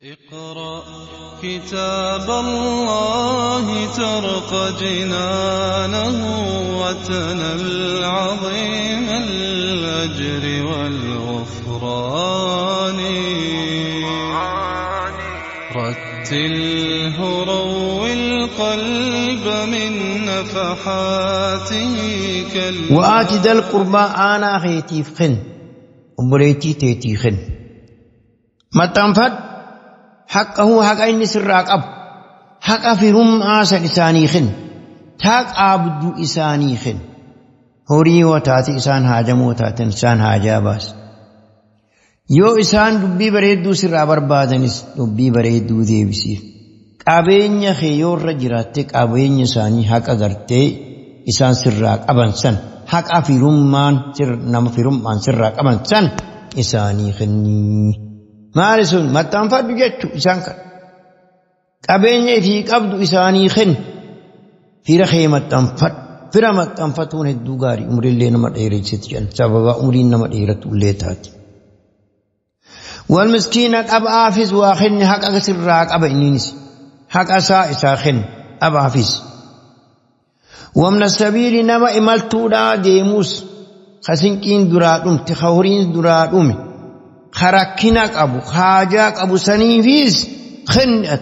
اقرأ كتاب الله ترق جنانه وتنل عظيم الأجر والغفران. رتله روي القلب من نفحاته. وآت ذا القربى آنا خيتيف خن أمبريتي تيتي خن ما تنفد حقه حق إني سراك أب حق في آسا إساني خن تاك عبد إساني خن هوري وتاتي إسان هاجم وتاتي إسان هاجاباس yoo isaan dubbii bareedduu sirraa barbaadanis dubbii bareedduu deebisiif. Qabeenya kee yoo irra jiraatte qabeenya isaanii haqa gartee isaan sirraa qaban san haqa firummaan nama firummaan sirraa qaban san isaanii kennii. Maali sun maxxanfadhu jechuu isaan kan qabeenya ifii qabdu isaanii kenni. Fira kee maxxanfadhu. Fira maxxanfatuun hedduu gaarii umriillee nama dheeressiti jedhan sababa umriin nama dheeratu illee taati. والمسكين أب آفز واخن حق أسر راك أب إنينس حق أسا إساخن أب آفز. ومن السبيل نما إمالتو دا ديموس خسنكين دراتهم تخورين دراتهم خركناك أبو خاجاك أبو سنيفيز خنت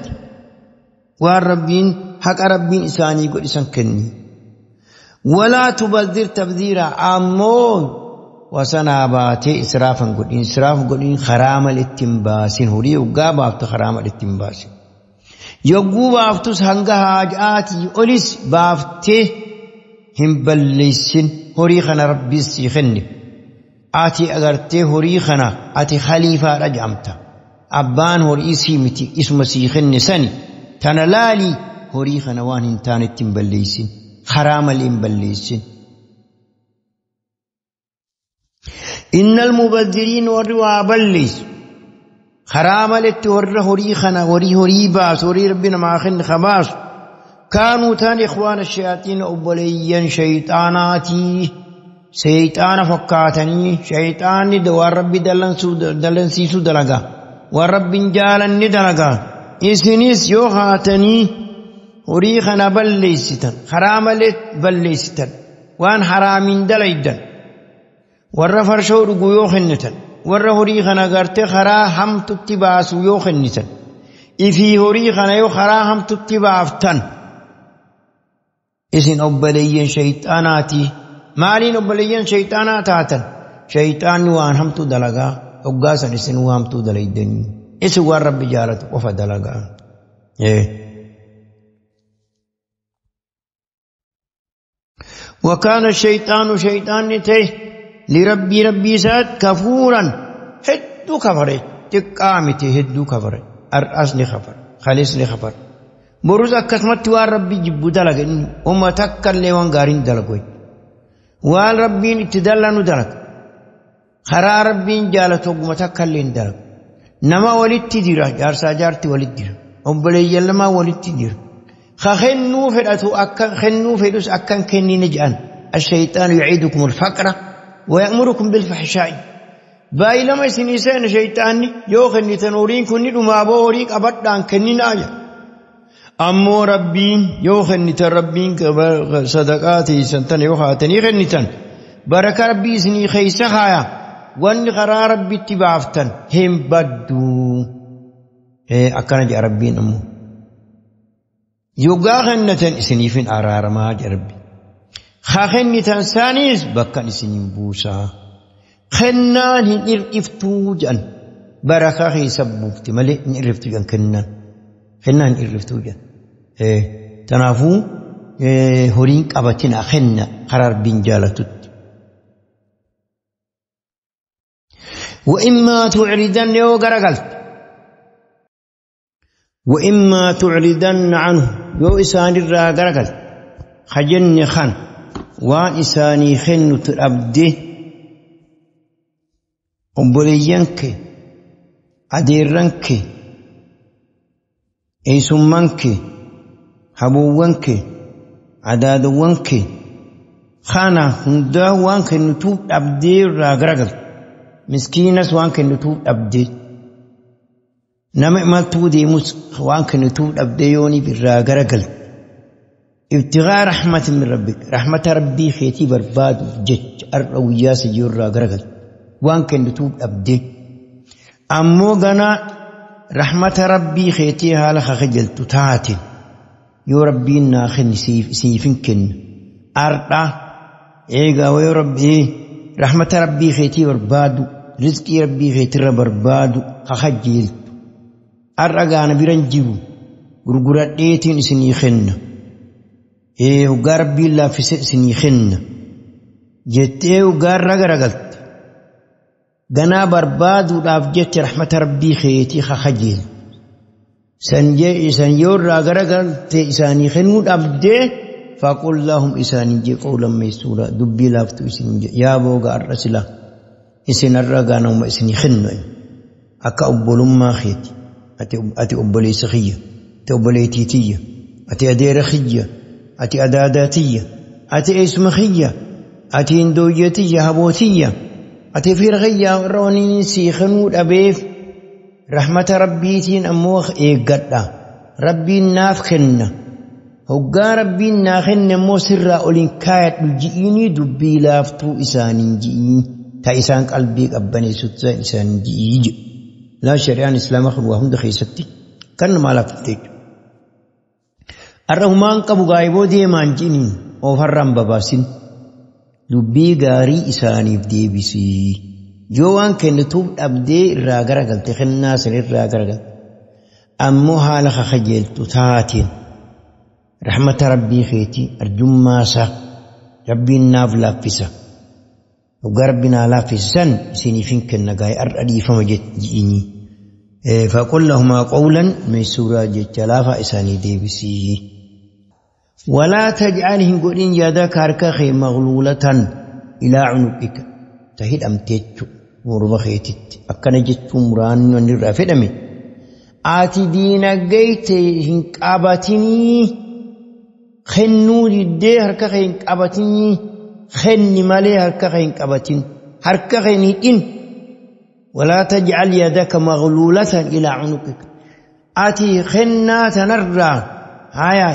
والربين حق ربين إساني قد إسان كني. ولا تبذر تبذيرا أمون وسنا باتي إسرافا قدين إسراف قدين خرام الاتنباسين هوري وقا خرام الاتنباسين يقو بافتوس هنگا حاجاتي أوليس بافتي هم بلسين هوري خنا ربي سيخني آتي أغرتي هوري خنا آتي خليفة رجعمتا أبان هوري سيمتي اسم سيخني سني تنلالي هوري خنا وان انتان التنبلسين خرام الاتنبلسين. إن المبذرين وروا بلس خرام لت ور هوري خنا وري هوري باس وري ربنا ما خن خباس كانوا تان إخوان الشياطين أبليا شيطاناتي شيطان فكاتني شيطان دوار ربي دلن سيسو دلقا ورب جالن ندلقا إسنيس يوخاتني هوري خنا بلستن خرام لت بلستن وان حرامين دليدن warra farshoo dhugu yoo kennitan warra horii kana gartee karaa hamtutti baasu yoo kennitan ifii horii kana yoo karaa hamtutti baaftan isin obboleeyyan shayxaanaati. Maaliin obboleeyyan shayxaanaa taatan? Shayxaanni waan hamtuu dalagaa hoggaasan isin waan hamtuu dalaydanii isin waan rabbi jaalatu qofa dalagaa. وكان الشيطان شيطان تيه لربي ربي سات كفورا هدو كفر تقامتي هدو كفر الأصل خفر خالص لخفر بروز أكسمت وان ربي جبو دلق وما تكر لي وان قارين دلقوي وان ربي اتدلنو دلق خرا ربي جالتو وما تكر لي دلق نما ولدت ديرا جارسا جارتي ولدت ديرا أبلي يلما ولدت ديرا خخنو فدأتو أكن خنو فدوس أكن كني نجأن الشيطان يعيدكم الفقر ويأمركم بالفحشاء باي لما سنيسان شيطاني يوخني تنورين كني دما بوريك أبدان كني نايا أمو ربين يوخني تربين صدقاتي سنتن يوخاتني خنيتن بركة ربي سني خيسة خايا وان قرار ربي اتبافتن هم بدو إيه أكنا جاء ربين أمو يوغا خنتن سنيفين أرار ما جاء ربي خاخني تنسانيس بكان سنين بوسا خنان هن إرفتو جان بركة خيسبوكتي ملي إرفتو جان كنان خنان إرفتو جان إيه تنافو إيه هورين قبتنا خنا قرار بين جالتت. وإما تعرضن يو غرغلت وإما تعرضن عنه يو إسان الرا غرغلت خجن خان وان إساني خن تربده أمبوليانك أديرانك إيسمانك حبوانك عدادوانك خانا هندا وان كنتوب أبدي راغرغل مسكينس وان كنتوب أبدي Nama imaltuu deemus waan kennituu dhabdee yooniif irraa garagalte. Ibtigaa rahmati min rabbik rahmata rabbii keetii barbaaduuf jecha har'a guyyaa sadii irraa garagalte waan kennituu dhabdee. Ammoo ganaa rahmata rabbii keetii haala kakajaltu taateen yoo rabbiin naa kenni siifin kenna. Har'a eegaa yoo rabbii rahmata rabbii keetii barbaadu rizqii rabbii keetirra barbaadu kakajeeltu. Har'a gaana biran jiru gurguradheetiin isinii kenna. Hoggaa rabbiin laaffise isinii kenna. Jettee hoggaarra garagalte. Ganaa barbaaduudhaaf jecha rahmata rabbii keetii kakajeeltu. San yoo irraa garagalte isaanii kennuu dhabdee faqul lahum isaanii jee qawlan maysuura dubbii laaftu isin yaa booga har'a sila isin har'a gaanuma isinii kennu akka obbolummaa keeti. Ati obboleessa kiyya, ati obboleettii tiyya, ati adeera kiyya, ati adaadaa tiyya, ati eessuma kiyya, ati hindooyyee tiyya, haboo tiyya, ati fira kiyya irra waniin sii kennuu dhabeef rahmata rabbiitiin ammoo eeggadha. Rabbiin naaf kenna. Hoggaa rabbiin naa kenne ammoo sirraa oliin kaayadhu ji'iinii dubbii laaftuu isaaniin ji'ii ta isaan qalbii qabbaneessutu isaaniin ji'ii jedhu. Laa shari'aan islaamaa kun waa hunda keessatti kan namaa laaffifte jechuudha. Har'a humaan qabu gaayiboo deemaan ji'iniin ofarraan babaasin dubbii gaarii isaaniif deebisii. Yoo waan kennituuf dhabdee irraa garagalte kennaa san irraa garagalte ammoo haala kakajeeltu taateen rahmata rabbii keetii arjummaasaa rabbiin naaf laaffisa. Hoggaa rabbi naa laaffisan isiniif hin kenna gaa'ee har'a dhiifama ji'inii. Faqul lahumaa qawlan maysuuraa jecha laafaa isaanii deebisii. Walaa taj'al hin godhin yadaka harka kee maghluulatan ilaa cunuqika ta hidhamte jechuudha morma keetitti akkana jechuun muraanni wanni irraa fedhame. Ati diinagdeete hin qabatinii kennuu diddee harka kee hin qabatinii. Kenni malee harka kee hin qabatin harka kee hin hidhin. Walaa taj'al yadaka maghluulatan ilaa cunuqika ati kennaa tanarraa haya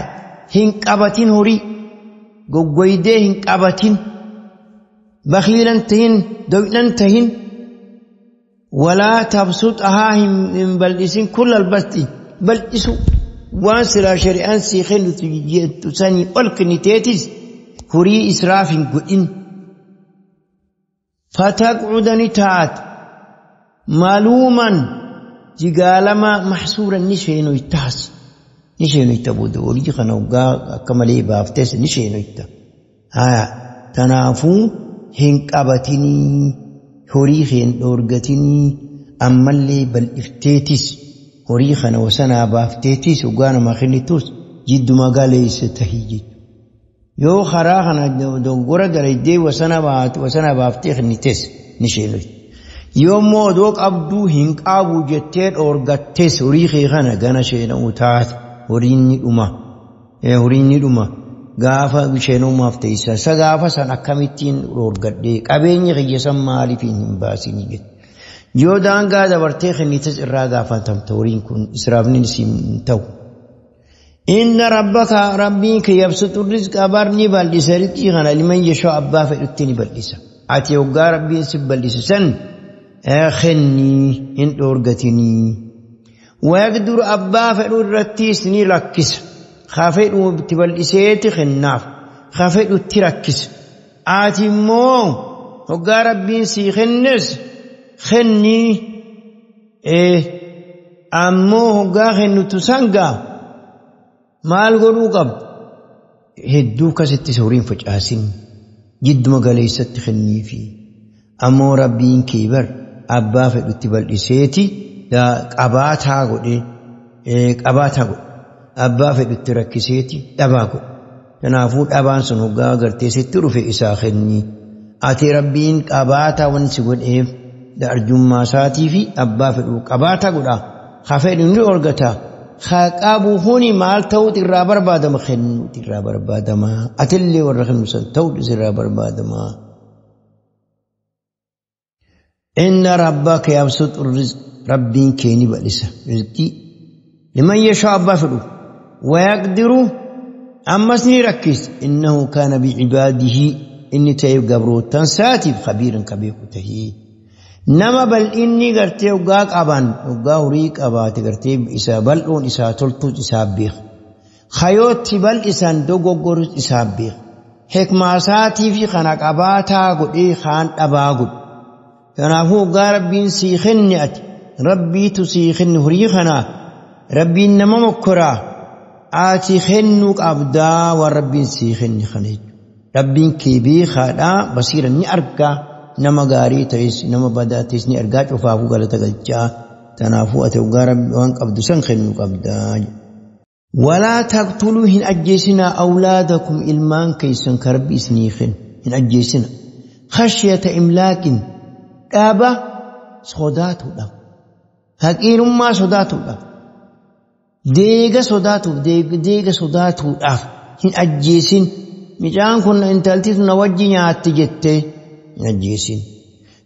hin qabatin horii goggoydee hin qabatin bakhiilan tahin doynan tahin walaa tabsutahaa hin bal'isin kullal basti bal'isu waan silaa shari'aan sii kennitu jettu sanii ol kenniteetis horii israaf hin godhin. Fataqcuda ni taat maluuman jigaalama maxsuuran ni sheenoytaas ni sheenoyta booda horii kana hoggaa akka malee baaftes ni sheenoyta. Haya tanaafuu hin qabatinii horii hin dhoorgatinii ammallee bal'ifteetis horii kana wasanaa baafteetis hoggaa namaa kennitus jidduma galeessa tahii jechuudha. Yoo karaa kana dogoggora dalaydee wasana baaftee kennites ni sheenoyta. Yoo immoo odoo qabduu hin qabu jettee dhoorgattes horii kee kana gana sheena'uu taate horiin ni dhuma. Horiin ni dhuma. Gaafa sheenumaaf teessa. Isa gaafa san akkamittiin dhoorgadhee qabeenyi kiyya san maaliif hin baasinii jette. Yoo daangaa dabartee kennites irraa gaafatamta horiin kun israafni siin ta'u. Inna rabbaka rabbiin kee yabsutu rizqa barni bal'isa rizqii kana liman yashaa abbaa fedhutti ni bal'isa. Ati hoggaa rabbiin si bal'ise san kennii hin dhoorgatinii. Wayaqdiru abbaa fedhu irrattis ni rakkisa. Haa fedhu itti bal'iseeti kennaaf. Haa fedhu itti rakkisa. Ati immoo hoggaa rabbiin sii kennes kennii ammoo hoggaa kennitu sangaa maal godhuu qabdu? Hedduu akkasitti horiin facaasin jidduma galeessatti kenniifi ammoo rabbiin kee bar abbaa fedhutti bal'iseeti qabaataa godhee qabaataa godhe abbaa fedhutti rakkiseeti dhabaa godhe. Kanaafuu dhabaan sun hoggaa agartee sitti dhufe isaa kennii. Ati rabbiin qabaataa wanti si godheef arjummaa isaatii fi abbaa fedhu qabaataa godha. Ha fedhu ni argata. Ha qabu huni maal ta'uutu irraa barbaadama? Kennuutu irraa barbaadama. Atillee warra kennu san ta'uutu irraa barbaadama. إن ربك يبسط الرزق ربين كيني بلسة رزقي لمن يشاء بفره ويقدر أما سني ركز إنه كان بعباده إني تيب قبرو تنساتي خبير كبير تهي نما بل إني قرتي وقاك أبان وقاو ريك أباتي قرتي إسا بلون إسا تلتوت إسا بيخ خيوتي بل إسان دوغو قرس إسا بيخ حكمة ساتي في خناك أباتا قد إيه خان أبا قد كنافو قا ربين سيخني أتي ربي تسيخن هريخنا ربي نما مكرا آتي خنوك أبدا وربي سيخن خنيج ربي كيبي خادا بصيرا ني أرقا نما غاري تيس نما بدا تيس ني أرقا شفافو غلطة غلطة تنافو أتوقع ربي وانك أبدو سنخنوك أبدا ولا تقتلوا هن أجيسنا أولادكم إلمان كيسن كربي سنيخن هن أجيسنا خشية إملاك أبا صداتو لا هكين ما صداتو لا ديغا صداتو ديغا صداتو لا هن أجيسين مجان كن انتالتي نوجي نياتي جتة هن أجيسين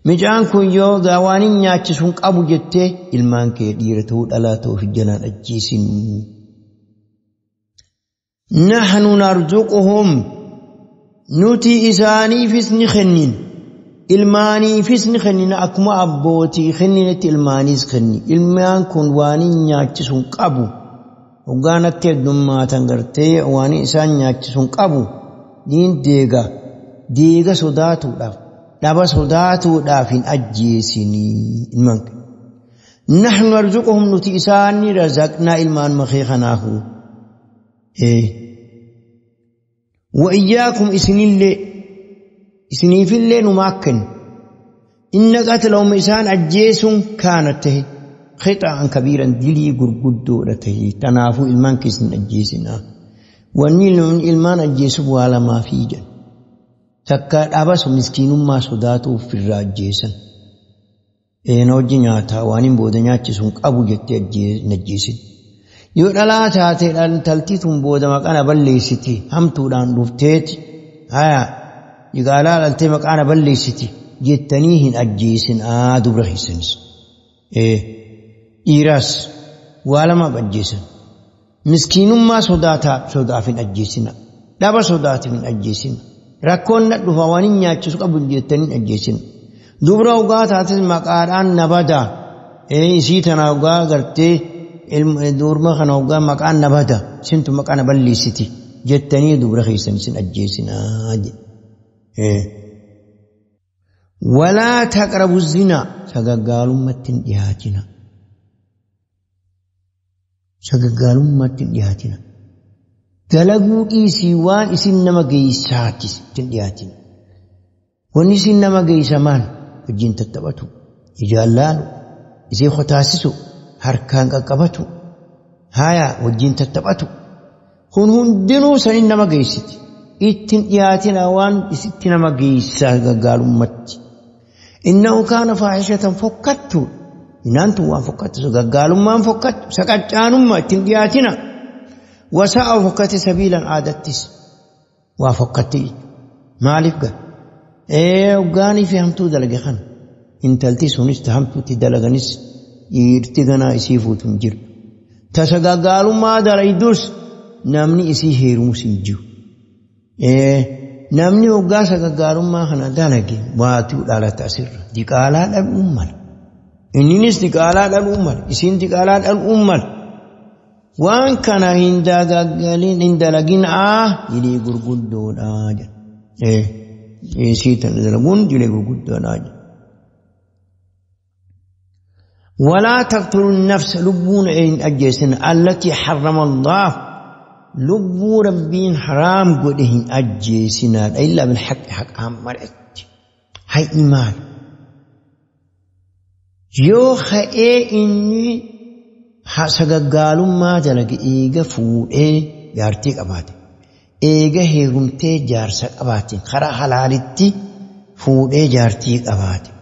مجان كن يو غواني نياتي سنك أبو جتة إلمان كي ديرتو دلاتو في الجنان أجيسين نحن نرزقهم نتي إساني في سنخنين إلماني في سنخنين أكما أبوتي خنينة إلماني سخني إلمان كن واني نياتي قابو وغانا تدنما تنغرتي واني إسان نياتي قابو دين ديغا ديغا صداتو داف دابا صداتو دافين أجيسيني إلمان نحن نرزقهم نتي إساني رزقنا إلمان مخيخناهو إيه وإياكم إسنين في اللي نماكن إن قتلهم إسان أجيس كانت تهي خطأ كبيرا دلي قرقدو رتهي تنافو إلمان كسن أجيسنا وأني إلمان أجيس وعلى ما في جن تكاد أبس مسكين ما صداتو في الراجيسا إيه نوجي نياتا وانين بودا نياتشسون أبو جتي نجيسن yoo dhalaa taate intalti tun booda maqaan balleessiti hamtuudhaan dhufteeti haya jigaalaa dhaltee maqaan balleessiti jettanii hin ajjeesin dubra keessanis dhiiraas waa lamaaf ajjeesan miskiinummaa sodaaf hin ajjeesina dhaba sodaatiif hin ajjeesina rakkoon na dhufa waan hin nyaachisu qabu jettanii hin ajjeesina dubra ugaa taates maqaadhaan na badaa isii tana ugaa gartee durma kana hoggaa maqaan na bada sintu maqaan na balleessiti jettanii dubra keessan isin ajjeesinaa jedhe. Walaa taqrabu zinaa sagaggaalummaatti hin dhiyaatina. Sagaggaalummaatti hin dhiyaatina. Dalaguu dhiisii waan isin nama geessaati hin dhiyaatina. Wanni isin nama geessa maal wajjin tattaphatu ijaan laalu isii qotaasisu. Harkaan qaqqabatu haya wajjin tattaphatu kun hundinuu sanin nama geessiti ittiin dhiyaatina waan isitti nama geessaa gaggaalummatti innahu kaana faahishatan fokkattu inaantu waan fokkattu gaggaalummaan fokkattu saqaccaanummaa ittiin dhiyaatina wasa'a fokkate sabiilan aadattis waa fokkatti maaliif ga hoggaanii fi hamtuu dalage kana intalti sunis hamtuutti dalaganis dhiirti ganaa isii fuutu hin jiru. Tasa gaggaalummaa dalaydus namni isii heerumuus hin jiru. Namni hoggaa sagaggaalummaa kana dalage waatuu dhalata asirra. Diqaalaa dhaluun mala. Inninis diqaalaa dhaluun mala. Isiin diqaalaa dhaluun mala. Waan kana hin dalagin jilee gurguddoodha jedha. Isii tana dalaguun jilee gurguddoodha jedha. ولا تقتلوا النفس لبون إن أجيسن التي حرم الله لبو ربين حرام قدهن أجيسن إلا بالحق حق عمرت هاي إيمان يو خئي إني حسق قالوا ما دلق إيغا فوئي جارتي قباتي إيغا هيرمتي جارسك قباتي خرا حلالتي فوئي جارتي قباتي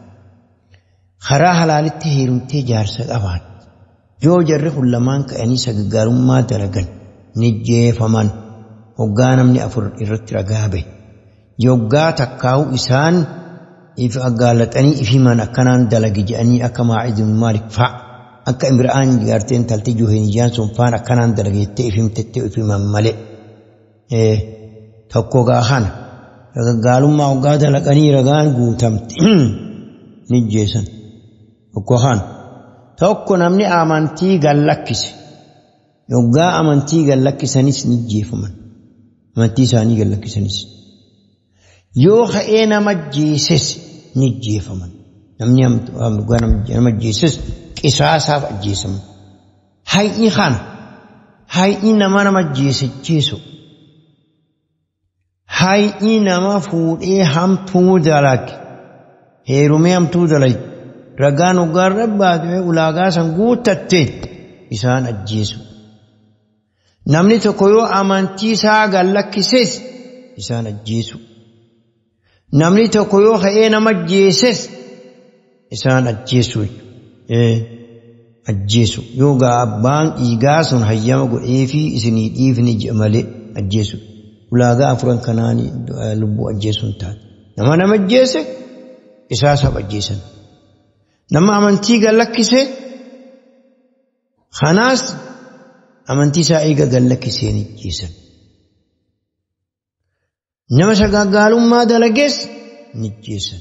karaa halaalitti heerumtee jaarsa qabaat yoo jarri kun lamaan ka'anii sagaggaalummaa dalagan ni jeefaman hoggaa namni afur irratti ragaa bahe yoggaa takkaa'u isaan If aggaalaxanii ifiman akkanaan dalage jedhanii akka Maa'iz ibn Maalik fa'a akka Imra'aan garteen talti Juhayniyaan sun faan akkanaan dalage jettee ifimtettee ifiman malee. Tokko gaa kana gaggaalummaa hoggaa dalaganii ragaan guutamte ni jeesan. Tokko kana tokko namni amantii gallakkise yoggaa amantii gallakkisanis ni jeefaman amantii isaanii gallakkisanis. Yoo ka'ee nama jeeses ni jeefaman. Namni nama jeeses qisaasaaf ajjeesaman. Hayni kana hayni nama nama jeesichiisu hayni nama fuudhee hamtuu dalage heerumee hamtuu dalage ragaan hoggaarra baatee ulaagaa san guuttatte isaan ajjeesu. Namni tokko yoo amantii isaa gallakkises isaan ajjeesu. Namni tokko yoo ka'ee nama jeeses isaan ajjeesu. Ajjeesu. Yoo gaa abbaan dhiigaa sun hayyama godheefi isinii dhiifni jedha malee ajjeesu. Ulaagaa afuran kanaan lubbuu ajjeesuun taate. Nama nama ajjeese isaa saba ajjeesan. Nama amantii gallakkise kanaas amantii isaa eega gallakkiseen ajjeesan. Nama sagaggaalummaa dalages ni ajjeesan.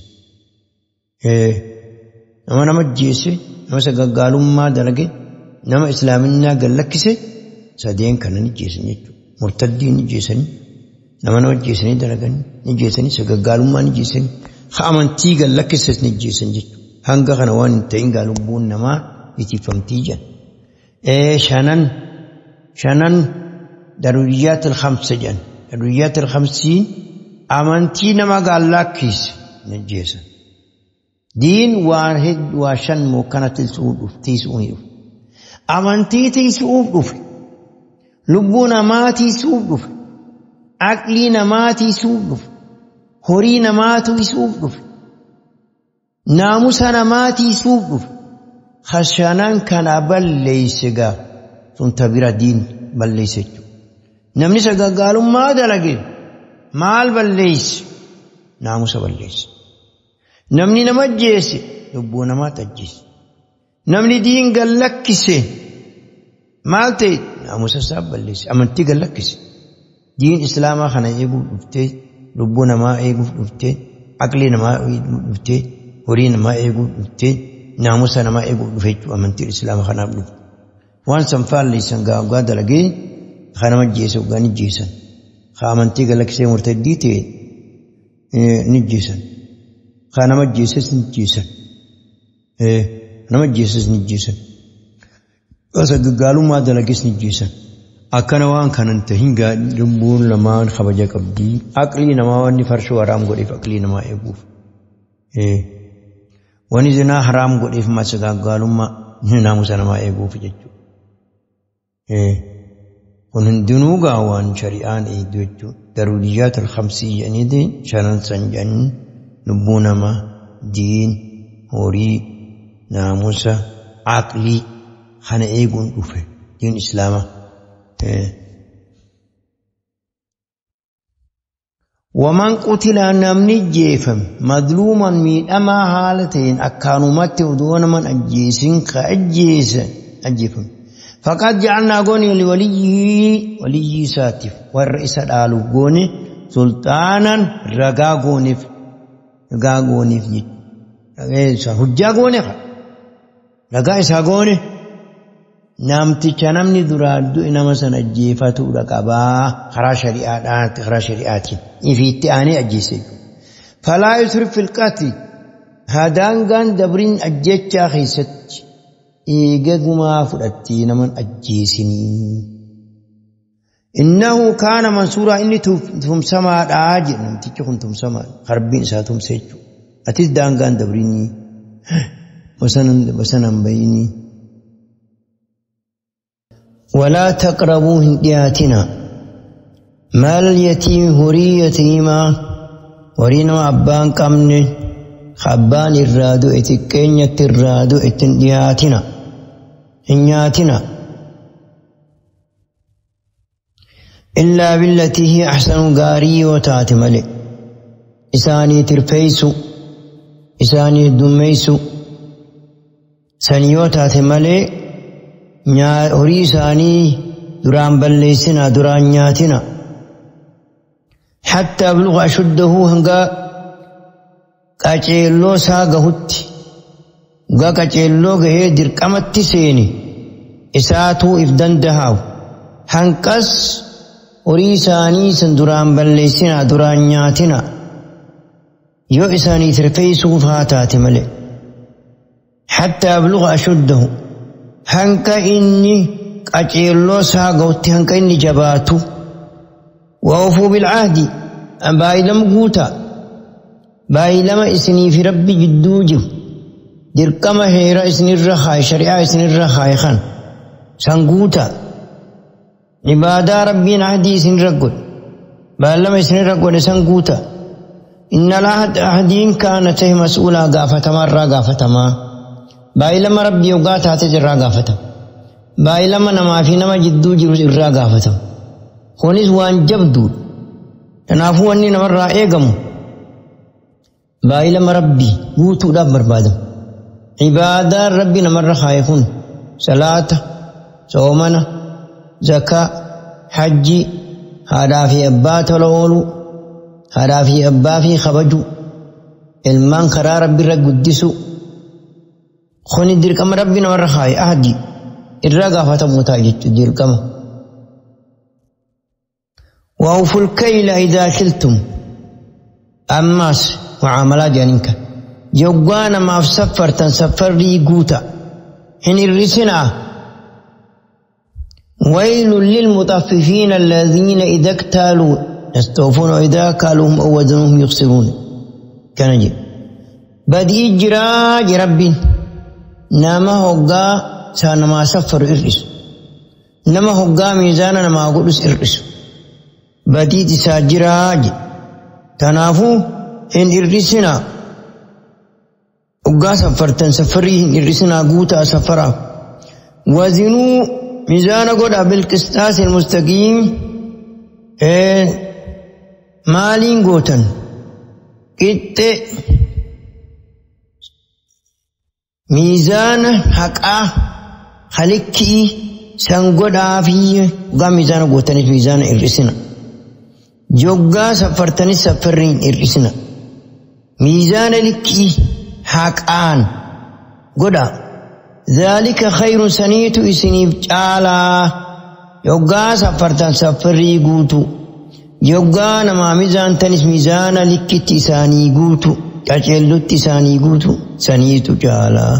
Nama nama ajjeese, nama sagaggaalummaa dalage, nama islaaminaa gallakkise sadeen kana ni ajjeesan jechuudha. Murtaddii ni ajjeesanii, nama nama ajjeesanii dalaganii ni ajjeesanii, sagaggaalummaa ni ajjeesanii, ha amantii gallakkises ni ajjeesan jechuudha. Hanga kana waan hin ta'in gaa lubbuun namaa itifamtii jedhan. Shanan daruriyyaat al-khamsa jedhan. Daruriyyaat al-khamsiin amantii nama gallakkise ni ajjeesan. Diin waan hedduu waa shan moo kana tiisuuf dhufe tiisuun dhufe. Amantii tiisuuf dhufe. Lubbuu namaa tiisuuf dhufe. Aqlii namaa tiisuuf dhufe. Horii namaa tiisuuf dhufe. Naamusa namaa tiisuuf dhufe. Hashanaan kana balleeyse gaa sun tabira diin balleeyse jechuudha. Namni sagaggaalummaa dalage maal balleeyse? Naamusa balleeyse. Namni nama ajjeese lubbuu namaa ajjeese. Namni diin gallakkise maal ta'e? Naamusa isaa balleeyse. Amantii gallakkise. Diin islaamaa kana eeguuf dhuftee, lubbuu namaa eeguuf dhuftee, aqlii namaa eeguuf dhuftee, horii namaa eeguuf dhuftee, naamusa namaa eeguuf dhufe jechuudha amantiin islaamaa kanaaf dhufte. Waan san faalleessan gaa hoggaa dalagee kan nama ajjeese hoggaa ni ajjeesan. Ka amantii gallakkisee murtaddii ta'e ni ajjeesan. Ka nama ajjeeses ni ajjeesan. Nama ajjeeses ni ajjeesan. Sagaggaalummaa dalages ni ajjeesan. Akkana waan kanan tahin gaa lubbuun lamaan kabaja qabdii. Aqlii namaa wanni farshoo haraam godheef aqlii namaa eeguuf. Wanni zinaa haraam godheef sagaggaalummaa naamusa namaa eeguuf jechuudha. Kun hundinuu gaa waan shari'aan eegdu jechuudha. Daruriyyaat al-khamsii jedhaniiti shanan san jedhanii lubbuu namaa, diin, horii, naamusa, aqlii kana eeguun dhufe diin islaamaa. Waman qutila namni jeefame madluuman miidhamaa haala ta'een akkaanumatti odoo naman ajjeesin ka ajjeefame. Faqad ja'alnaa goone liwaliyyii waliyyii isaatiif warra isa dhaaluuf goone sultaanan ragaa gooneef jechuudha. Hujjaa goone ragaa isaa goone namticha namni duraa du'e nama sana ajjeefatuudha qabaa karaa shari'aadhaan karaa shari'aatiin ifiitti aanee ajjeese jechuudha. Falaa yusrif fil qatl hadaangaan dabriin ajjechaa keessatti eega gumaa fudhattee naman ajjeesinii. Innahu kaana mansuuraa inni tumsamaadhaa jedhe namtichi kun tumsamaadha. Harbiin isaa tumse jechuudha. Atis daangaan dabrinii wasanan bayinii. ولا تقربوا هندياتنا مال اليتيم هوري يتيما ورينا أبان كمن خبان الرادو اتكين الرادو اتندياتنا هنياتنا إلا بالتي هي أحسن غاري وتاتملي إساني ترفيسو Isaanii heddummeessu san yoo taate malee horii isaanii duraan balleessina, duraan nyaatina. Hatta yabluga ashuddahu, hanga qaceelloo isaa gahutti, hanga qaceelloo gahee dirqamatti seeni isaatuu if dandahaawu hanqas horii isaanii san duraan balleessina, duraan nyaatina, yoo isaanii tirfeessuuf haa taate malee. Hatta yabluga ashuddahu, hanqa inni qaceelloo isaa gahutti, hanqa inni jabaatu. Wa'ufuu bilcahdi, baay'ilama guutaa, baay'ilama isinii fi rabbi jidduu jiru, dirqama heera isinirra haaye, shari'aa isinirra haaye kan san guutaa. Ibaadaa rabbiin ahdii isinirra godhe, baay'ilama isinirra godhe san guutaa. Inna ahdiin kaana tahe mas'uulaa, gaafatamaa, irraa gaafatamaa. Baay'ilama rabbii yogaa taates irraa gaafatama, baay'ilama namaa fi nama jidduu jiru irraa gaafatama. Kunis waan jabduudha. Kanaafuu wanni namarraa eegamu baay'ilama rabbii guutuudhaaf barbaadama. Ibaadaan rabbi namarra kaaye kun salaata, soomana, zakaa, hajjii, haadhaa fi abbaa tola ooluu, haadhaa fi abbaa fi kabajuu, ilmaan karaa rabbiirra guddisuu. Kuni dirqama rabbi namarra kaaye, ahdi irraa gaafatamuu ta'a jechuudha dirqama. وأوفوا الكيل إذا كلتم، أماس معاملات جانينك يوغانا ما في سفر تنسفر لي قوتا هن الرسنة. ويل للمطففين الذين إذا اكتالوا يستوفون وإذا كالوهم أو وزنوهم يخسرون. كان جي بدي جراج ربي نما هوغا سانما سفر إرس، نما هوغا ميزانا نما قدس إرس، badiit isaa jiraa jedhe. Kanaafuu hin hir'isinaa. Hoggaa saffartan saffarii hin hir'isinaa, guutaa saffaraaf. Wazinuu, miizaana godhaa, bilqistaas mustaqiim. Maaliin gootan? Qixxe miizaana haqaa halikkii san godhaa fi hoggaa miizaana gootanis miizaana hir'isina. Joggaa saffartanis saffarri hin hir'isina. Miizaana likkii haqaan godha. Dhaalika khayrun, saniitu isiniif caalaa. Yoggaa saffartan saffarrii guutu. Yoggaa namaa miizaantanis miizaana likkitti isaanii guutu. Qaceellutti isaanii guutu saniitu caalaa.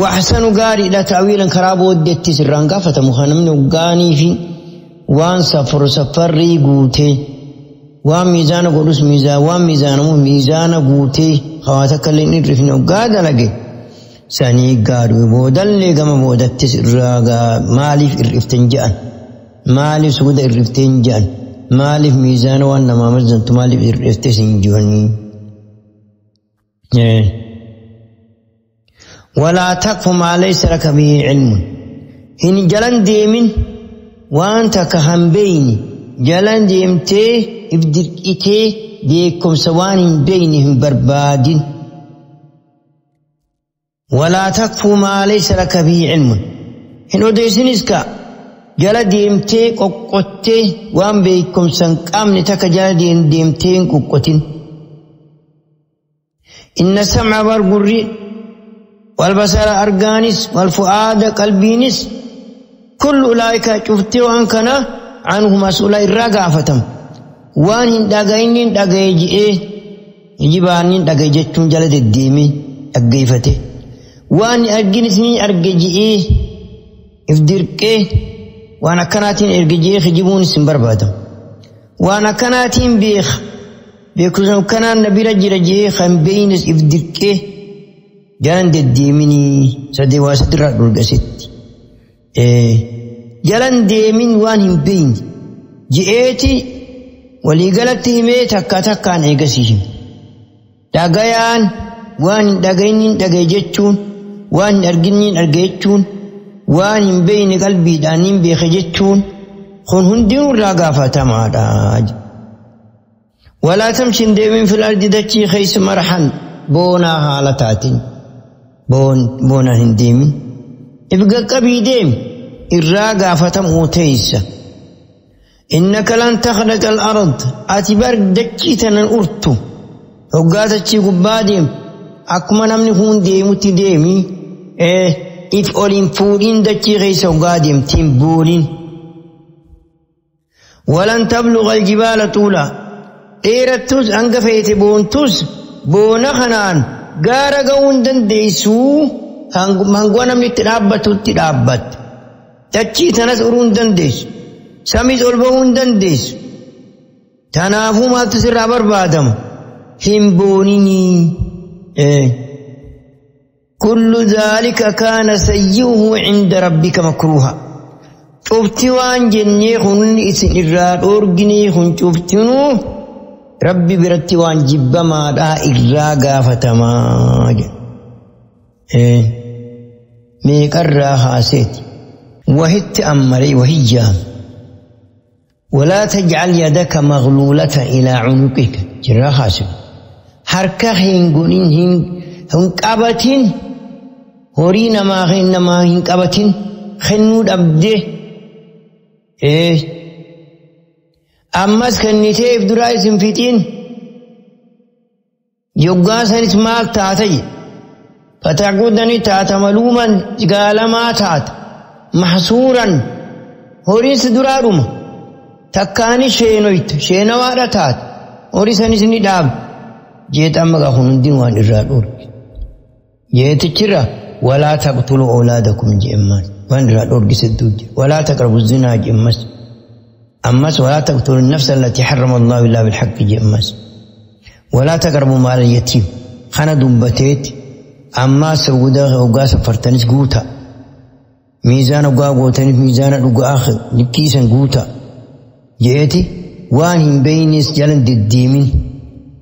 Waxsanu, gaariidha, ta'wiilan, karaa booddeetti sirraan gaafatamu kan namni hoggaanii fi waan saffaru saffarrii guutee, waan miizaana godhus miizaan, waan miizaanamu miizaana guutee, hawaasa akka illee hin hir'ifne hoggaa dalage sanii gaarii. Boodallee gama boodattis irraa maaliif hir'iften je'an, maaliif suuda hir'iften je'an, maaliif miizaana waan namaa mazzantu maaliif hir'iftes hin ji'anii. ولا تقف ما ليس لك به علم، hin jalan deemin waan takka han beeyne jalan deemtee if dirqitee beekumsa waan hin beeyne hin barbaadin. ولا تقف ما ليس لك به علم, hin odeessinis ka jala deemtee qoqqottee waan beekumsa hin qabne takka jala deemtee hin qoqqotin. إن السمع, bar gurri, والبصر, argaanis, والفؤاد, qalbiinis, كل أولئك, cuftee waan kana, عنه مسؤولا, irraa gaafatama. Waan hin dhagayinin dhagaye ji'ee jibaanin dhagaye jechuun jala deddeemee dhaggeeffate. Waan hin arginis ni arge ji'ee if dirqee waan akkanaatiin erge ji'ee kijibuunis hin barbaadamu. Waan akkanaatiin beeka, beekumsa akkanaan na bira jira ji'ee kan beeynes if dirqee jalan deddeeminii sadee waa sadirraa dhulgasitti. Jalan deemin waan hin beeyne ji'eeti waliigalatti himee takka takkaan eegasii hime. Dhagayaan waan hin dhagayinin dhagaye jechuun, waan hin arginin arge jechuun, waan hin beeyne qalbiidhaan hin beeke jechuun kun hundinuu irraa gaafatamaadha. ولا تمش, deemin, في الأرض, dachii keessa, مرحا. boonaa haala taatiin boonaan hin deemin. If qaqqabii deemi irraa gaafatamuu teessa. Innaka lan takhraqa al-ard ati bar dachii tanan urtu hoggaa dachii gubbaa deemtu akkuma namni kun deemutti deemi if oliin fuudhiin dachii keessa hoggaa deemtiin booniin. Walan tabluga aljibaala tuulaa dheerattus hanga feete boontus boona kanaan gaara ga'uu hin dandeessuu hangwa namni itti dhaabbatutti dhaabbatte. Dachii tanas uruu hin dandeessu. Samiis ol ba'uu hin dandeessu. Tanaafuu maaltu sirraa barbaadama? Hin booninii. Kullu dhaalika kaana sayyi'uhu cinda rabbika makruuha. Cufti waan jennee kun isin irraa dhoorginee kun cuftinuu rabbi biratti waan jibbamaadhaa irraa gaafatamaa jedha. Meeqarraa haaseeti. Wahitti ammalee wahiyyaam. ولا تجعل يدك مغلولة إلى عنقك جرا خاسب حركة هنقولين هنقبتين هورينا ما هن ما هنقبتين خنود أبده إيه أمس كنتيف درايس فيتين يقاسن اسمال تاتي فتعقودني تات ملوما قال ما تات محصورا هوريس درارم takkaani sheenoytu sheenawaadha taate horii sanis ni dhaab jeet amma gaa kun hundin waan irraa dhoorge jeetichirra walaa taqtulu oolaadakum jeemmaan waan irraa dhoorgise duuje walaa taqrabu zinaa jeemmas ammas walaa taqtulu nafsa allatii harrama allahu illaa bilhaqqi jeemmas walaa taqrabu maala yatiim kana dubbateeti ammaas gudaa hoggaa safartanis guuta miizaana hoggaa gootaniif miizaana dhugaa likkiisan guuta jeeti waan hin beeynes jalan deddeemin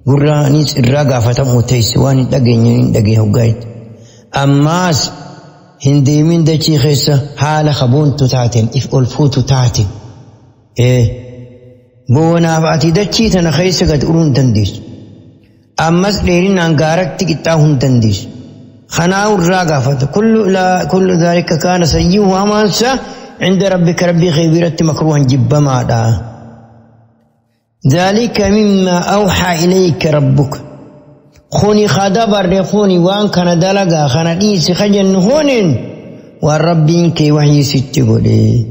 gurraanis irraa gaafatamuu teesse waan hin dhageenye hin dhagee hoggaayet ammaas hin deemin dachii keessa haala kaboontu taateen if ol fuutu taateen boonaaf ati dachii tana keessa gad uruu hin dandeessu ammas dheerinaan gaaratti qixxaa'uu hin dandeessu kanaa irraa gaafata kullu dhaalika kaana sayyi'uhu hamaansa عند ربك ربي خبيرة مكروها جبما دا ذلك مما أوحى إليك ربك خوني خدبر خوني وان كان دلقا خنا ديس خجن هونين والربين كي وحي ستقولي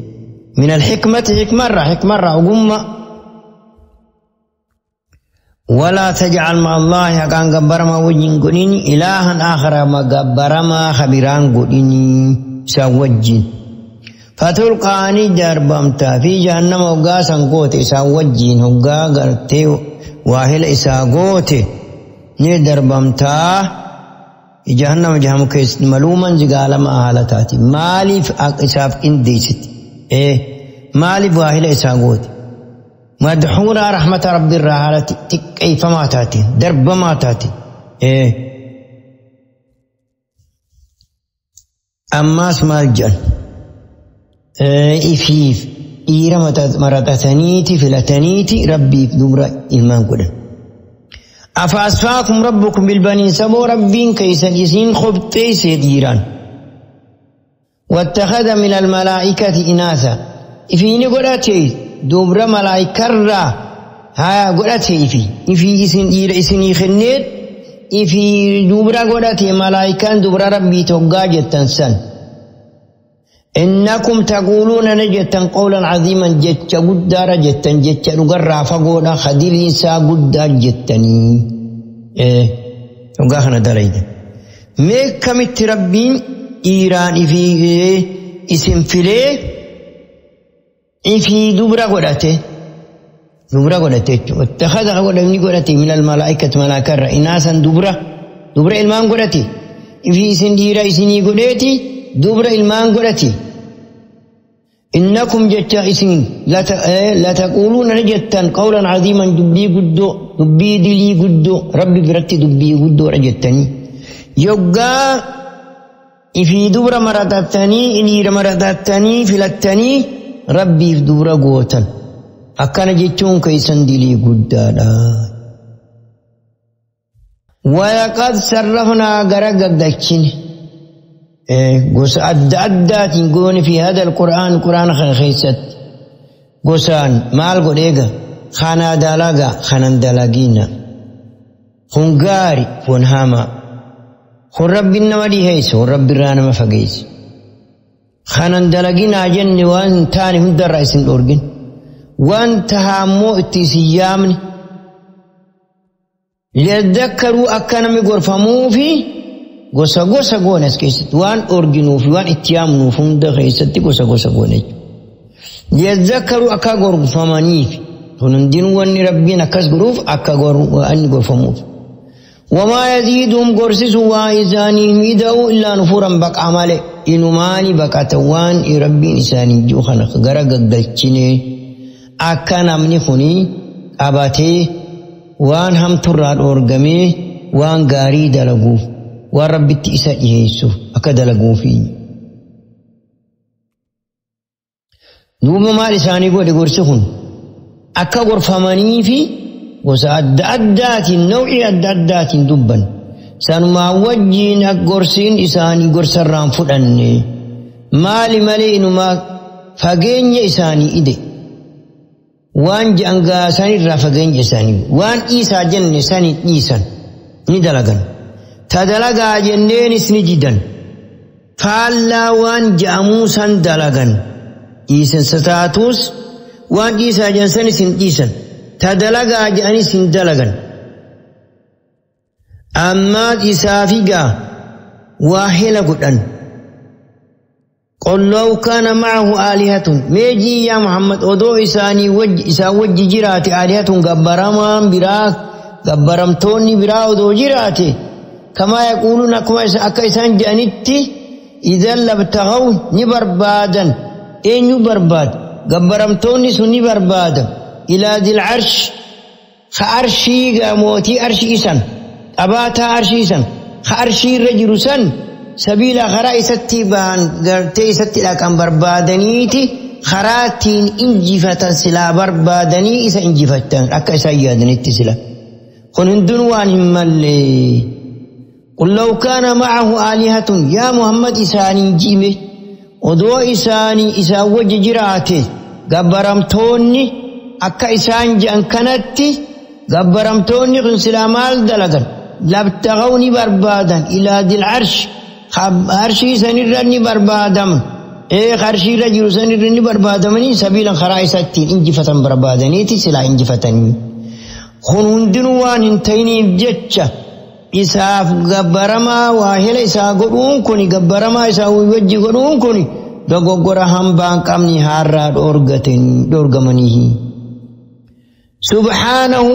من الحكمة حكمة حكمة وقم ولا تجعل مع الله كان قبر ما وجن قليني إلها آخر ما قبر ما خبران قليني سوجين فتلقاني دربمتا في جهنم وقاسا قوت إسا وجين وقا قرتي واهل إسا قوت ني دربمتا جهنم جهنم كيس ملوما زقال ما أهلتاتي مالي إساف إنديست إيه مالي واهل إسا قوت مدحورا رحمة ربي الرحالة تكيف ما تاتي درب ما تاتي إيه أما اسم الجن ifiif dhiira maratataniiti filataniiti rabbiif dubra ilmaan godhan. Afa asfaakum rabbukum bilbaniin saboo rabbiin keeysan isiin qopheessee dhiiraan. Wattakhadha min almalaa'ikati inaasa ifiini godhate dubra malaa'ikarraa haa godhate ifi ifii isin dhiira isinii kenneet ifii dubra godhate malaa'ikaan dubra rabbii toggaa jettan san. إنكم تقولون نجتا قولا عظيما جت قدار جتا جت نقرع فقولا خدير إنسا قدار جتني إيه وقاخنا دليدا ميكا متربين إيران في إيه اسم فيلي في دبرة قدته دبرة قدته واتخذ قدمني قدته من الملائكة ملاكرة إناسا دبرة دبرة إلمان قدته في اسم ديرا إسني قدتي دبر إلمان قرتي إنكم جتا إسين لا تقولون رجتا قولا عظيما دبي قدو دبي دلي قدو ربي برتي دبي قدو رجتني يقا في دبر مرتتني إني مرتتني فلتني ربي في دبر قوتا أكان جتون كيسن دلي قدا. ولقد صرفنا غرغغچين غوس أدى قون في هذا القرآن قرآن خيست غوسان مال غديغا خانا دالاغا خانن دالاغينا خنغاري فنهاما خن رب النمدي هيس خن رب الرانما فقيس خانن دالاغينا جن وان تاني هندر رئيس الأورجن وان تهامو اتسيامني ليذكروا أكنمي غرفمو في gosa gosa goone as keessatti waan orginuu fi waan itti yaamnuuf hunda keessatti gosa gosa goone jechuudha. Yazzakkaru akka gorfamaniif kun hundinuu wanni rabbiin akkas godhuuf akka inni gorfamuuf. Wamaa yaziiduhum gorsisu waa isaanii hida'u illaa nufuran baqaa malee inumaani baqata waan rabbiin isaanii jiru kana gara gaggalchine akka namni kuni qabatee waan hamturraa dhoorgamee waan gaarii dalaguuf. Waan rabbitti isa dhiheessu akka dalaguufi. Duuba maal isaanii godhe gorsi kun akka gorfamanii fi gosa adda addaatiin nau'ii adda addaatiin dubban sanumaa wajjiin gorsiin isaanii gorsarraan fudhanne maali malee inumaa fageenya isaanii ide waan je'an gaasanirraa fageenya isaanii waan dhiisaa jenne sani dhiisan ni dalagan. Tadalagaa jenneenis ni didan faallaa waan je'amuu san dalagan dhiisansa taatus waan dhiisaa jedhan sanis hin dhiisan tadalagaa je'anis hin dalagan ammaa isaafi gaa waa hela godhan qul law kaana ma'ahu aalihatun meejii yaa Muhammad odoo isaanii isaan wajji jiraate aalihatun gabbaramaan biraa gabbaramtoonni biraa odoo jiraate كما يقولون أكا إسان جانتي إذا لابتغوا نبربادا إن يبرباد قبرمتوني سنبربادا إلى ذي العرش خأرشي موتي أرشي إسان أباتا أرشي إسان خأرشي رجل سن سبيل خراء ستي بان قرتي ستي لك أن بربادنيتي خراتين إنجفة سلا بربادني إسا إنجفة أكا إسان يادنيتي سلا خن هندن وان همالي قل لو كان معه آلهة يا محمد إساني جيمه ودو إساني إسا وجه جراته قبرمتوني أكا إسان جأن كانت قبرمتوني قنسلا مال دلقا لابتغوني بربادا إلى ذي العرش عرشي سنرني بربادا إيه عرشي رجل سنرني بربادا مني سبيلا خرائستين إنجفة بربادنيتي سلا إنجفة خنوندنوان انتيني بجتشة isaaf gabbaramaa waa hela isaa godhuun kuni gabbaramaa isaa wajji godhuun kuni dogoggora hambaan qabni haarraa dhoorgamanii. Subhaanahu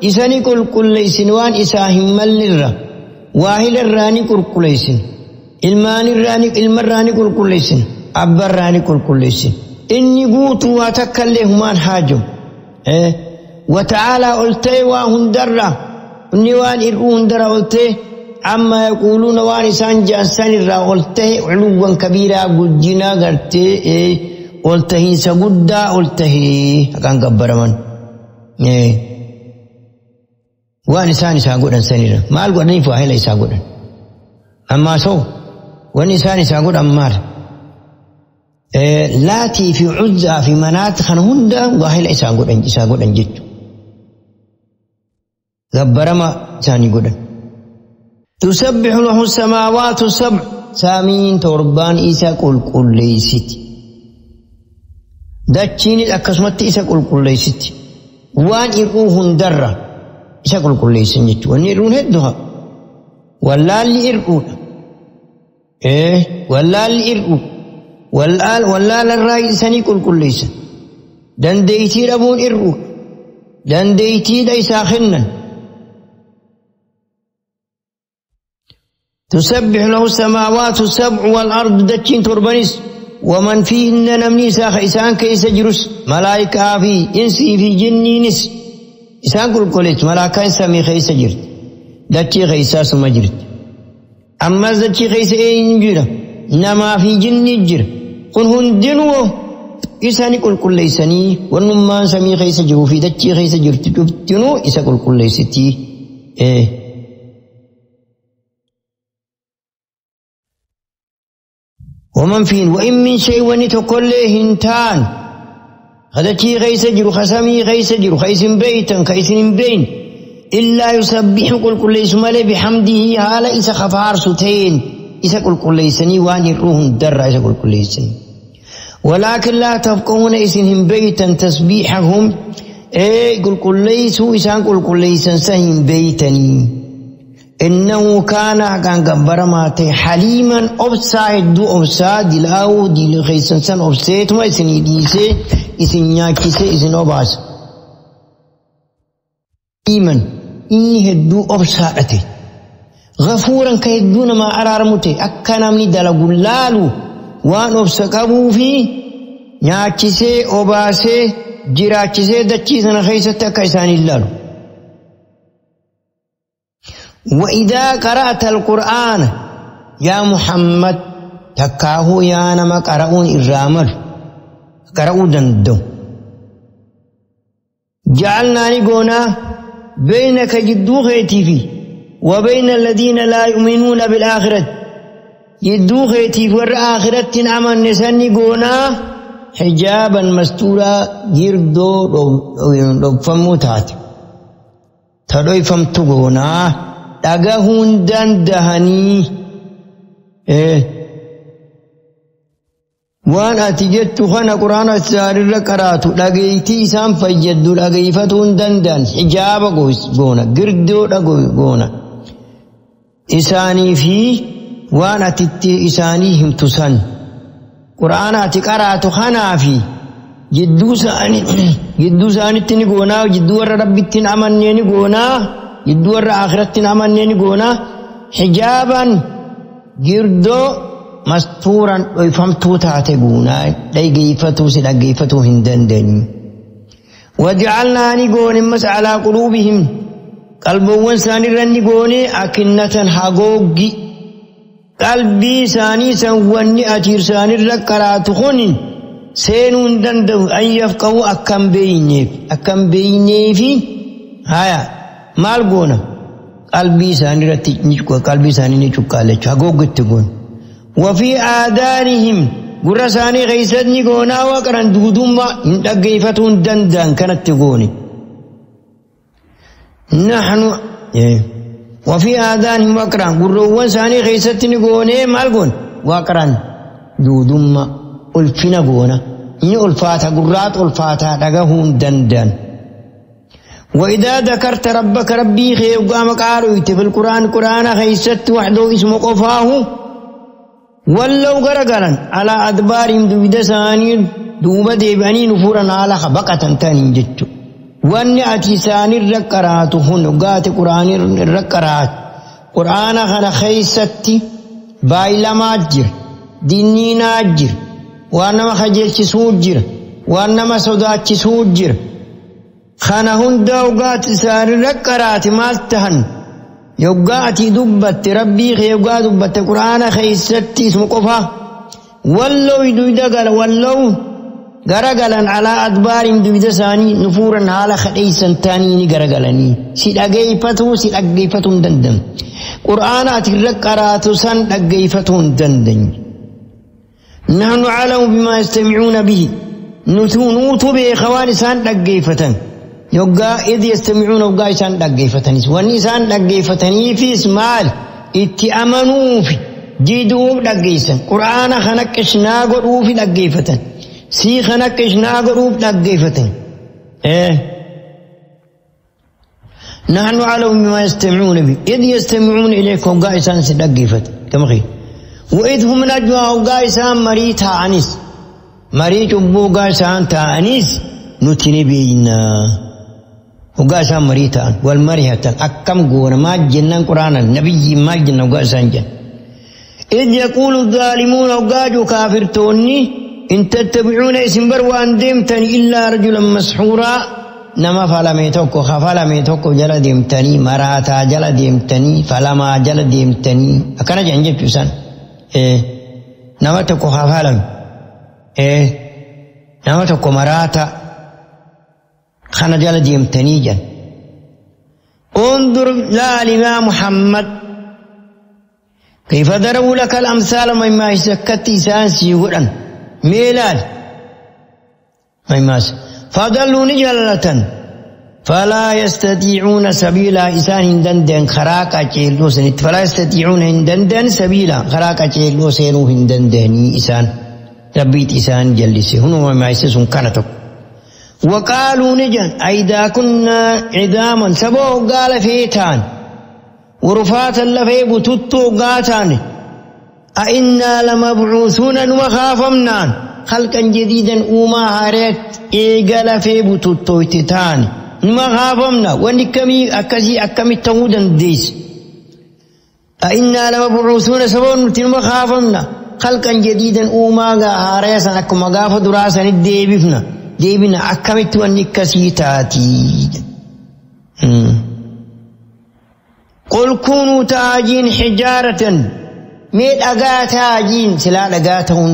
isani qulqulleessin waan isaa hin mallirra waa helarraa ni qulqulleessin ilmaanirraa ni ilmarraa ni qulqulleessin abbarraa ni qulqulleessin inni guutuu waa takkallee humaan haajamu. Wata'aalaa ol ta'e waa hundarraa. Inni waan ir'uu hundara ol ta'e amma yaquuluuna waan isaan je'an sanirraa ol ta'e culuwwan kabiiraa guddinaa gartee ol tahiinsa guddaa ol tahee haqaan gabbaraman. Waan isaan isaa godhan sanirra maal godhaniif waa hela isaa godhan. Ammaa soo wanni isaan isaa godhan maal? Laatii fi cuzzaa fi manaat kana hunda waa hela isaa godhan jechuudha. Gabbarama isaanii godhan. Tusabbihu lahu samaawaatu sab'u samiin torbaan isa qulqulleessiti. Dachiinis akkasumatti isa qulqulleessiti. Waan ir'uu hundarra isa qulqulleessan jechuudha. Wanni ir'uun hedduu haa. Wallaalli ir'uudha. Wallaalli ir'uu. Wallaalarraa isanii qulqulleessan. Dandeettii dhabuun ir'uudha. Dandeettiidha isaa kennan. تسبح له السماوات السبع والأرض دتشين تربنس ومن فيهن نمني ساخ إسان كيس جرس ملائكة في إنسي في جنينس إسان كل كوليت ملائكة سمي خيس جرت دتشي خيسا سما جرت أما دتشي خيس إين جرا نما في جن جر قل هندنو إساني كل كوليسني ونما سمي خيس جرو في دتشي خيس جرت تنو إسا كل كوليستي إيه. ومن فيهن وإن من شيء ونتكل هنتان هذا غيس جرو خسمي غيس جرو خيس بيتا خيس بين إلا يسبح كل كل اسم بحمده هالا إسا خفار ستين إسا كل كل إسني وان الروح در إسا كل كل إسني ولكن لا تفقهون إسنهم بيتا تسبيحهم إيه كل كل إسو إسان كل كل إسن سهم بيتني إنه كان كان جبرماتي حليما أبسا دو أبسا دلاو دل خيسن سن أبسيت ما إسني ديسي إسن ياكيسي إسن أباس إيمان إني هدو أبسا غفورا كيدون ما أرارمتي أكنامني دلقلالو وان أبسا قبو في نياكيسي أباسي جراكيسي دچيسن خيسة كيسان اللالو. وإذا قرأت القرآن يا محمد تكاهو يا نما قرؤون الرامل قرؤوا دندو جعلنا نقونا بينك جدو خيتي في وبين الذين لا يؤمنون بالآخرة جدو خيتي في والآخرة نعمل نسني قونا حجابا مستورا جردو رفموتات تروي فمتقونا dhagahuun dandahanii waan ati jettu kana quraana isaanirra qaraatu dhageeytii isaan fayyaddu dhageeyfatuu hin danda'an hijaaba goona girdoodha goona isaanii fi waan atitti isaanii himtu san quraana ati qaraatu kanaa fi jidduu isaanitti ni goonaa jidduu warra rabbitti hin amannee ni goonaa jidduu warra akhiratti hin amannee ni goonaa hijaaban girdoo mastuuran dhoyfamtuu taate guunaa dhaggeeffatuu si dhaggeeffatuu hin dandeenyu. Waja'alnaa ni goone ammas alaa quluubihim qalbawwan isaaniirra ni goone akinnatan hagooggi qalbii isaanii san wanni ati isaanirra qaraatu kun seenuu hin danda'u an yafqahu akkam beeyneef akkam beeyneefi haya maal goona qalbii isaaniirratti qalbii isaanii ni cuqqaalechu hagooggitti goona. وفي آذانهم قرساني غيسدني قونا وقرن دودما إن دندان كانت تقوني نحن وفي آذانهم وقرن قروان ساني غيسدني قوني مالقون وقرن دودما ألفنا قونا إني ألفاتا قرات ألفاتا لقهون دندان وإذا ذكرت ربك ربي خير قامك عارويت في القرآن قرآن غيسدت وحده اسمه قفاه ولو غرغرا على أدبارهم دوبدا ساني دوبا ديباني نفورا على خبقة تاني جتو واني أتي ساني الرقرات هن قات قرآن الرقرات قرآن خنا خيستي بايلا ماجر ديني ناجر وانما خجلش سوجر وانما سوداتش سوجر خنا هن دوغات ساني الرقرات مالتهن يوغاتي دبت ربي خيوغا دبت قرآن خيستي اسم قفا ولو يدويدا ولو غرغلا على أدبارهم دويدا ساني نفورا على خديسا تاني غرغلني سي دغيفتو سي دغيفتو دندن قرآن اترقراتو سن دغيفتو دندن نحن أعلم بما يستمعون به نتونوت بإخوان سان دغيفتن يوغا إذ يستمعون وغا إسان دقيفتنيس وان إسان دقيفتني في إسمال اتأمنوا في جدوب دقيسن قرآن خنقشنا قروا في دقيفتن سي خنقشنا قروا دقيفتن إيه نحن أعلم بما يستمعون به إذ يستمعون إليكم وغا إسان دقيفت كما خير وإذ هم نجوى وغا إسان مريتا عنيس مريت أبو إسان تعنيس نتنبينا وقاسان مريتان والمريهة أكم قونا ما جنان قرآن النبي ما جنان وقاسان جن إذ يقول الظالمون وقاجوا كافرتوني إن تتبعون اسم بروان ديمتني إلا رجلا مسحورا نما فلميتوكو خفلميتوكو جل ديمتني مراتا جل ديمتني فلما جل ديمتني أكنا جنجب جسان إيه نما تكو خفلم إيه نما تكو مراتا خنا جل ديمتني جن انظر لا لما محمد كيف ضربوا لك الأمثال مما سكت إسان سيغدن ميلال مما فضلوا نجلة فلا يستطيعون سبيلا إسان هندن خراقا چيلو سنت فلا يستطيعون هندن سبيلا خراقا چيلو سينو هندن دهني إسان ربيت إسان جلسي هنو ما يسسون كانتو وقالوا نجن أئذا كنا عظاما سبو قال فيتان ورفاتا لفي بتتو قاتان أئنا لمبعوثون وخافمنان خلقا جديدا وما هارت إيقال في بتتو تتان ما خافمنا ونكمي أكسي أكمي تهودا ديس أئنا لمبعوثون سبو نتن خافمنا خلقا جديدا وما هاريسا أكما غاف دراسا الديبفنا ديبنا أكمت ونكسي تاتي. قل كونوا تاجين حجارة ميت أغا تاجين سلا أغا تهون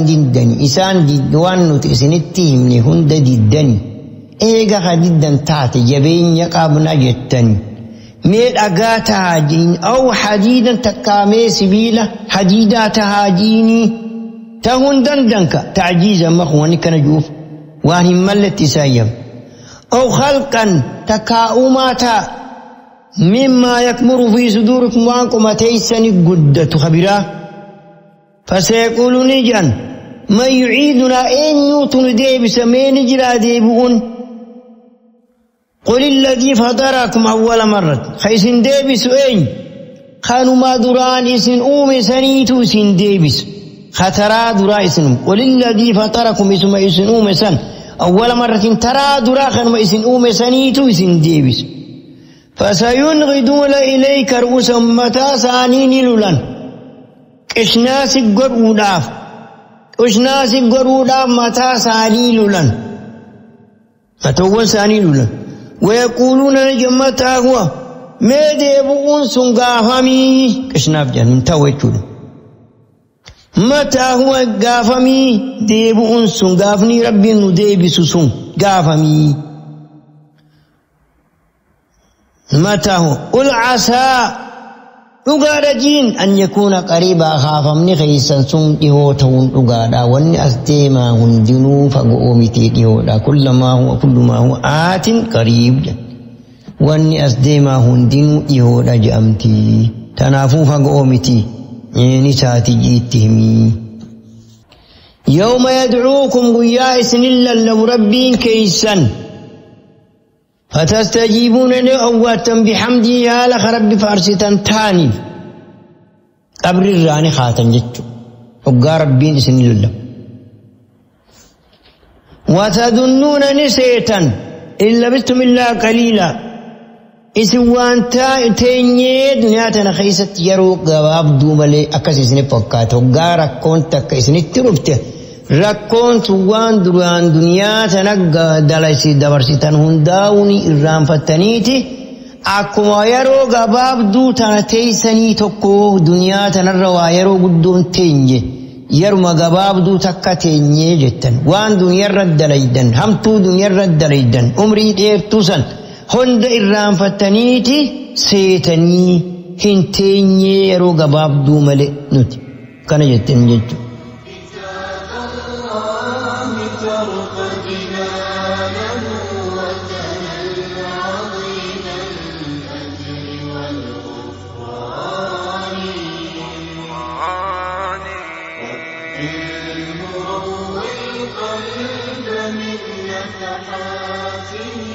إسان ديدوان نتئسنتهم لهند ديدن إيغا خديدن تاتي جبين يقابنا جتن ميت أغا تاجين أو حديدا تكامي سبيلة حديدا تهاجيني تهون دندنك تعجيزا مخواني كنجوف وان ملت سايم أو خلقا تكاؤماتا مما يكمر في صدوركم وانكم تيسن قدة خبرا فسيقولون جن من يعيدنا إن يوتن ديبس من جرا ديبون قل الذي فطركم أول مرة خيس ديبس إن خانوا ما دران إسن أوم سنيتو سن ديبس خطرا درا إسن قل الذي فطركم اسم إسن أوم سن أول مرة ترى درا خانوا إسن أوم سنيتو إسن ديبس فسينغضون إليك رؤوسهم متى سانين لولن قشناسك قروداف قشناسك قروداف متى سانين لولن متى سانين لولن ويقولون نجمتا هو ما ديبؤون سنغافمي قشناف جنن تويتون متى هو غافمي ديبؤون سنغافني ربي نديبس سن غافمي متى هو قل عسى أغارجين أن يكون قريبا خافمني خيسا سنقه تون أغارا وأن أستيما هندنو فقومتي ديولا كل ما هو كل ما هو آت قريب وأن أستيما هندنو إيهولا جأمتي تنافو فقومتي نساتي جيتهمي يوم يدعوكم قيا إسن إلا لو ربين كيسا فتستجيبون لأواتا بحمده يا لخ ربي فارستا تاني قبر الراني خاتن جتشو وقا ربين إسن الله وتظنون نسيتا إن لبثتم إلا قليلا إسوان تيني دنياتنا خيست يرو قباب دومالي أكس إسن فكات وقا ركون تك إسن الترفته rakkoon waan duraan duniyaa tana dabarsitan hundaa'uun irraanfattaniiti akkuma yeroo gabaabduu tana teessanii tokko duniyaa tanarra waa yeroo guddoon teenye yeruma gabaabduu takka teenye jettan waan duniyaarra dalaydan hamtuu duniyaarra dalaydan umrii dheertuu san hunda irraanfattaniiti seetanii hin teenye yeroo gabaabduu malee nuti kana jettan jechuudha. المروي القلب من نفحاته.